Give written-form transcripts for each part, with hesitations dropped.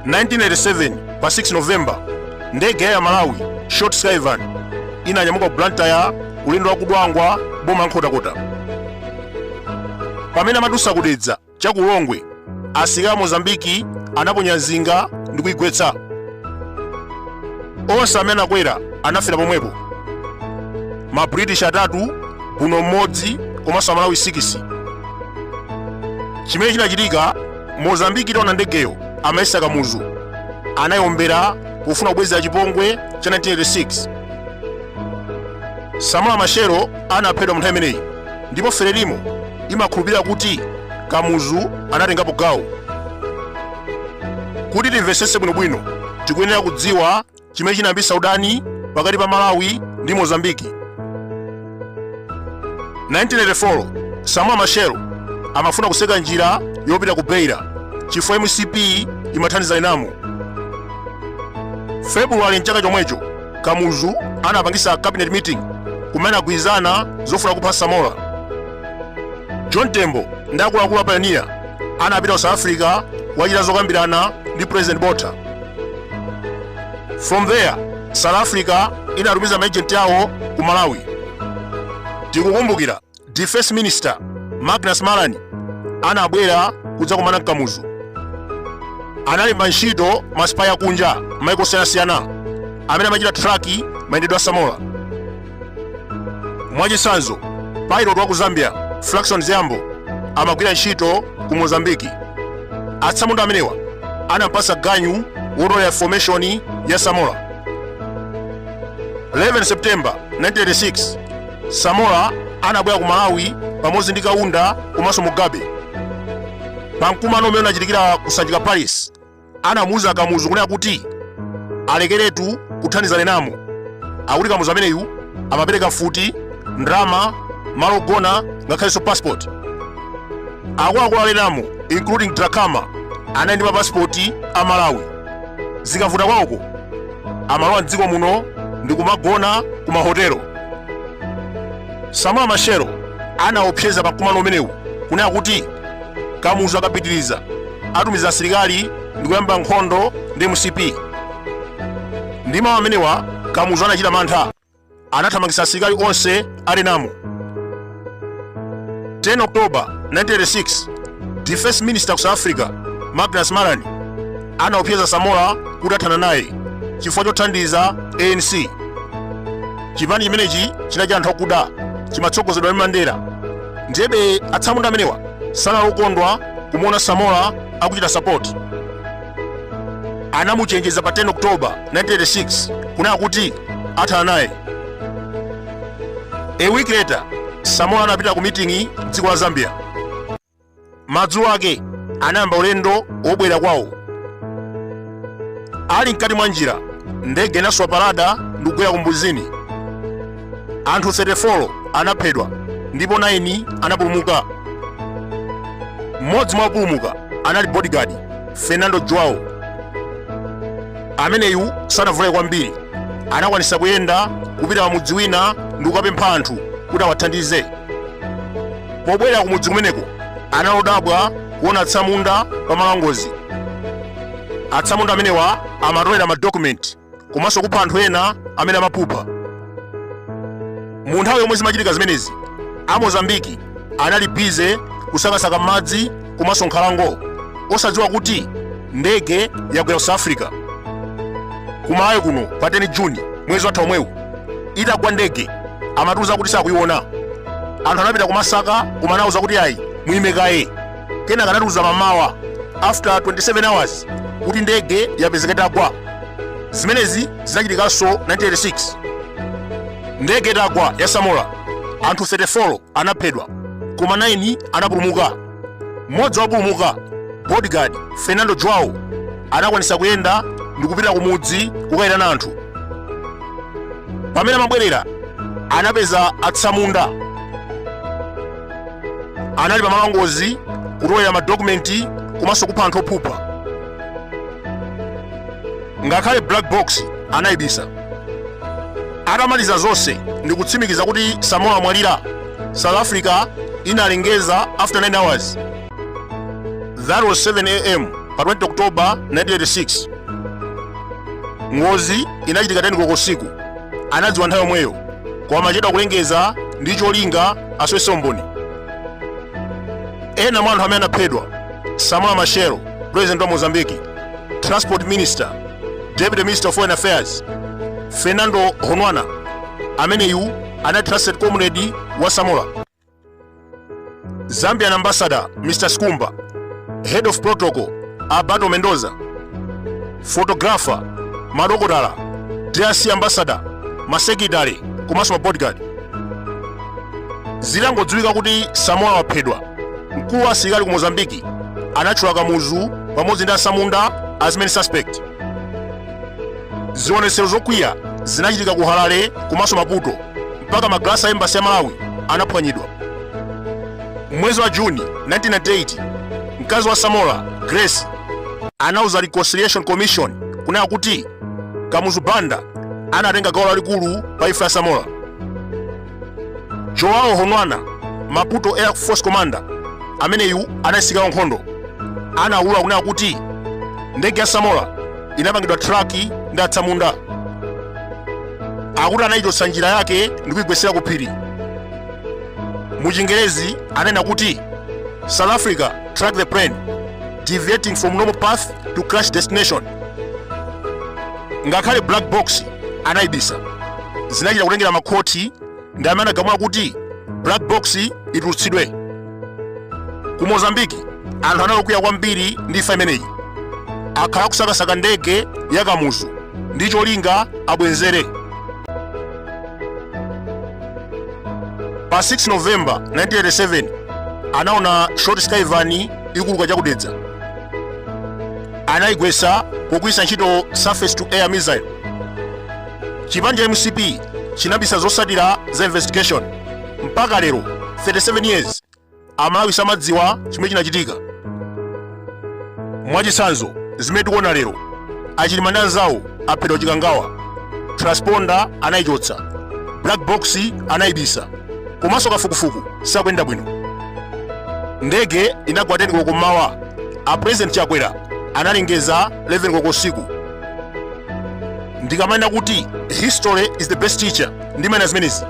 1987 pa 6 November, ndege ya Malawi Short Skyvan inanyamuka ku Blantyre ulendo wa ku Dwangwa, boma la Nkhotakota. Pamene amadusa ku Dedza cha ku Ulongwe, asilikali a Mozambiki anaponya mzinga ndi kuyigwetsa. Onse amene anakwera anafera pomwepo, ma British atatu, Buno mmodzi komanso Amalawi 6. Chimene chinachitika, Mozambiki itaona ndegeyo amayesa Kamuzu, anayombera pofuna kubwezera chipongwe cha 1986. Samora Machel anaphedwa mu nthawi imeneyi ndipo Frelimo imakhulupirira kuti Kamuzu anatengapo gawo. Kuti timvetsetse bwinobwino, tikuyenera kudziwa chimene chinayambitsa udani pakati pa Malawi ndi Mozambiki. 1984 Samora Machel amafuna kutseka njira yopita ku Beira chifukwa MCP imathandiza Renamo. February mchaka chomwecho, Kamuzu anapangisa cabinet meeting kumene anagwirizana zofuna kupha Samora. John Tembo ndi akuluakulu a Pioneer anapita ku South Africa kukachita zokambirana ndi President Botha. From there, South Africa inatumiza maejenti awo ku Malawi. Tikukumbukira Defense Minister Magnus Malan anabwera kudzakumana Kamuzu. Analemba ntchito ma spy akunja maiko osiyanasiyana amene amachita track mayendedwe a Samora. Mwachitsanzo, pilot wa ku Zambia Flaxon Zgambo amagwira ntchito ku Mozambiki. Atsamunda amenewa anampasa ganyu wotolera information ya Samora. 11 September 1986 Samora anabwera ku Malawi pamodzi ndi Kaunda komanso Mugabe. Pa mkumano umene unachitikira ku Sanjika Palace, anamuuza Kamuzu kunena kuti alekeretu kuthandiza Renamo. Akuti Kamuzu ameneyu amapereka mfuti, ndalama, malo ogona, ngakhalenso passport. Akuluakulu a Renamo, including Dhlakama, anali ndi mapasipoti a Malawi. Zikavuta kwawoko amalowa mdziko muno ndi kumagona ku mahotelo. Samora Machel anaopseza pa mkumano umenewu kunena kuti Kamuzu akapitiriza atumiza asilikali ndi kuyamba nkhondo ndi MCP. Ndi mawu amenewa Kamuzu anachita mantha, anathamangitsa asilikali onse a Renamo. 10 October 1986 Defense Minister ku South Africa Magnus Malan anaopseza Samora kuti athana naye chifukwa chothandiza ANC. Chipani chimenechi chinali cha anthu akuda, chimatsogozedwa ndi Mandela. Ndiyebe atsamunda amenewa sanali okondwa kumuona Samora akuchita support. Anamuchenjeza pa 10 October 1986 kunena kuti athana naye. A week later, Samora anapita ku meeting dziko la Zambia. Madzulo ake anayamba ulendo wobwera kwawo. Ali mkati mwa njira, ndege inaswa pa radar ndi kugwera ku Mbuzini. Anthu 34 anaphedwa ndipo 9 anapulumuka. Mmodzi mwa opulumuka anali bodyguard Fernando Joao. Ameneyu sanavulale kwambiri, anakwanisa kuyenda kupita pamudzi wina ndi kukapempha anthu kuti awathandize. Pobwerera kumudzi kumeneko analodabwa kuona atsamunda pamalo angozi. Atsamunda amenewa amatolera madokumenti komanso kupha anthu ena amene amaphupha. Mu nthawi yomwe zimachitika zimenezi, a Mozambiki anali bize kusakasaka madzi komanso nkhalango, osadziwa kuti ndege yagwera ku South Africa. Ku Malawi kuno pa 10 Juni mwezi watha omwewu, itagwa ndege amatiuza kuti sakuiona. Anthu anapita kumasaka koma anauza kuti ayi, muime kaye. Kenaka anatiuza mamawa after 27 hours kuti ndege yapezeka itagwa. Zimenezi zinachitikanso 1986. Ndege itagwa ya Samora, anthu 34 anaphedwa koma 9 anapulumuka. Mmodzi wopulumuka, bodyguard Fernando Joao, anakwanisa kuyenda ndi kupita kumudzi kukayitana anthu. Pamene amabwerera anapeza atsamunda anali pamalo angozi kutolera madokumenti komanso kupha anthu ophupha. Ngakhale black box anayibisa. Atamaliza zonse ndi kutsimikiza kuti Samora amwalira, South Africa inalengeza after 9 hours. That was 7 a.m. pa 20 October 1986. Ngozi inachitika 10 koloko usiku. Anadziwa nthawi yomweyo, koma amachedwa kulengeza ndi cholinga asowetse umboni. Ena mwa anthu amene anaphedwa: Samora Machel, president wa Mozambique, transport minister, deputy minister of foreign affairs, Fernando Honwana, ameneyu anali trusted comrade wa Samora, Zambian ambassador Mr Skumba, head of protocol Alberto Mendoza, photographer, madokotala, DRC ambassador, masekitale komanso mabodyguard. Zitangodziwika kuti Samora waphedwa, mkulu wa asilikali ku Mozambiki anatchula Kamuzu pamodzi ndi asamunda as main suspect. Zionetsero zokwiya zinachitika ku Harare komanso Maputo, mpaka magalasi a embassy ya Malawi anaphwanyidwa. Mwezi wa Juni 1998, mkazi wa Samora, Grace, anauza Reconciliation Commission kunena kuti Kamuzu Banda anatenga gawo lalikulu pa imfa ya Samora. Joao Honwana, Maputo Air Force Commander, ameneyu anali msilikali wankhondo, anaulula kunena kuti ndege ya Samora inapangidwa track ndi atsamunda. Akuti anayichotsa njira yake ndi kuyigwetsera ku phiri. Mu Chingerezi anena kuti South Africa track the plane deviating from normal path to crash destination. Ngakhale black box anayibisa. Zinachita kutengera makhoti ndi amene anagamula kuti black box itulutsidwe. Ku Mozambiki anthu anakwiya kwambiri ndi imfa imeneyi. Akhala akusakasaka ndege ya Kamuzu ndi cholinga abwenzere. Pa 6 November 1987 anaona Short Skyvan ikuluka chakudedza. Anayigwetsa pogwiritsa ntchito surface to air missile. Chipani cha MCP chinabisa zotsatira za investigation. Mpaka lero, 37 years, Amalawi samadziwa chimene chinachitika. Mwachitsanzo, zimene tikuona lero, aChilima ndi anzawo aphedwa Chikangawa, transponder anayichotsa, black box anayibisa, komanso kafukufuku sakuyenda bwino. Ndege inagwa 10 koloko mmawa, a President Chakwera analengeza 11 koloko usiku. Ndikamanena kuti history is the best teacher, ndimanena zimenezi.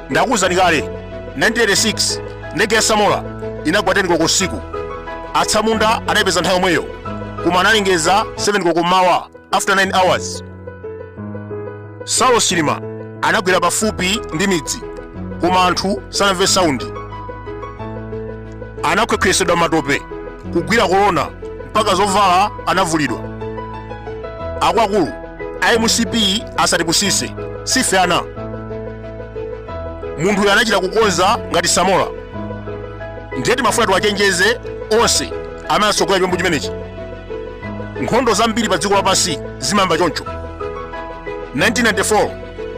Ndakuwuzani kale, 1986 ndege ya Samora inagwa 10 koloko usiku. Atsamunda anayipeza nthawi yomweyo, koma analengeza 7 koloko mmawa after 9 hours. Saulos Chilima anagwera pafupi ndi midzi, koma anthu sanamve saundi. Anakhwekhwesedwa matope, kugwira korona, mpaka zovala anavulidwa. Akuluakulu a MCP asatipusise, sife ana. Munthuyo anachita kukonza ngati Samora. Ndiye timafuna tiwachenjeze onse amene atsogolera chiwembu chimenechi. Nkhondo zambiri pa dziko lapansi zimayamba choncho. 1994,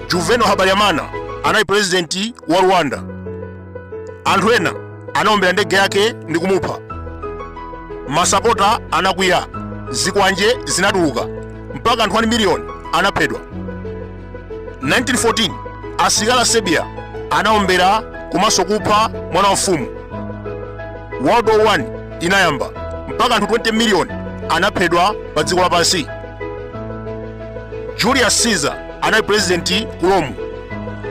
Juvenal Habyarimana anali president wa Rwanda. Anthu ena anaombera ndege yake ndi kumupha. Masapota anakwiya, zikwanje zinatuluka, mpaka anthu 1 miliyoni anaphedwa. 1914, asilikali a Serbia anaombera komanso kupha mwana wa mfumu. World War 1 inayamba, mpaka anthu 20 miliyoni anaphedwa pa dziko lapansi. Julius Caesar anali president ku Rome.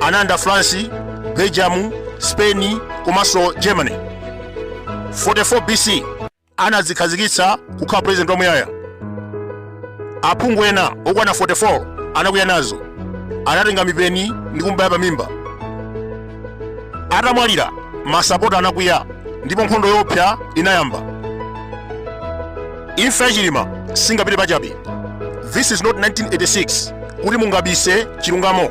Analanda France, Belgium, Spain komanso Germany. 44 BC anadzikhazikitsa kukhala president wamuyaya. Aphungu ena okwana 44 anakwiya nazo, anatenga mipeni ndi kumubaya pamimba. Atamwalira, masapota anakwiya ndipo nkhondo yoopsa inayamba. Imfa ya Chilima singapite pachabe. This is not 1986 kuti mungabise chilungamo.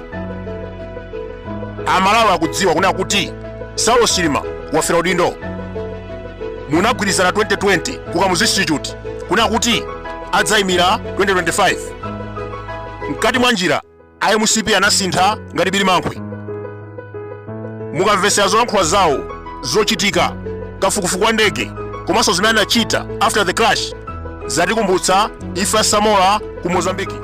Amalawi akudziwa kunena kuti Saulos Chilima wafera udindo. Munagwirizana 2020 ku Kamuzu Institute kunena kuti adzayimira 2025. Mkati mwa njira a MCP anasintha ngati birimankhwe. Mukamvetsera zolankhula zawo, zochitika, kafukufuku wa ndege komanso zimene anachita after the crash, zatikumbutsa imfa ya Samora ku Mozambique.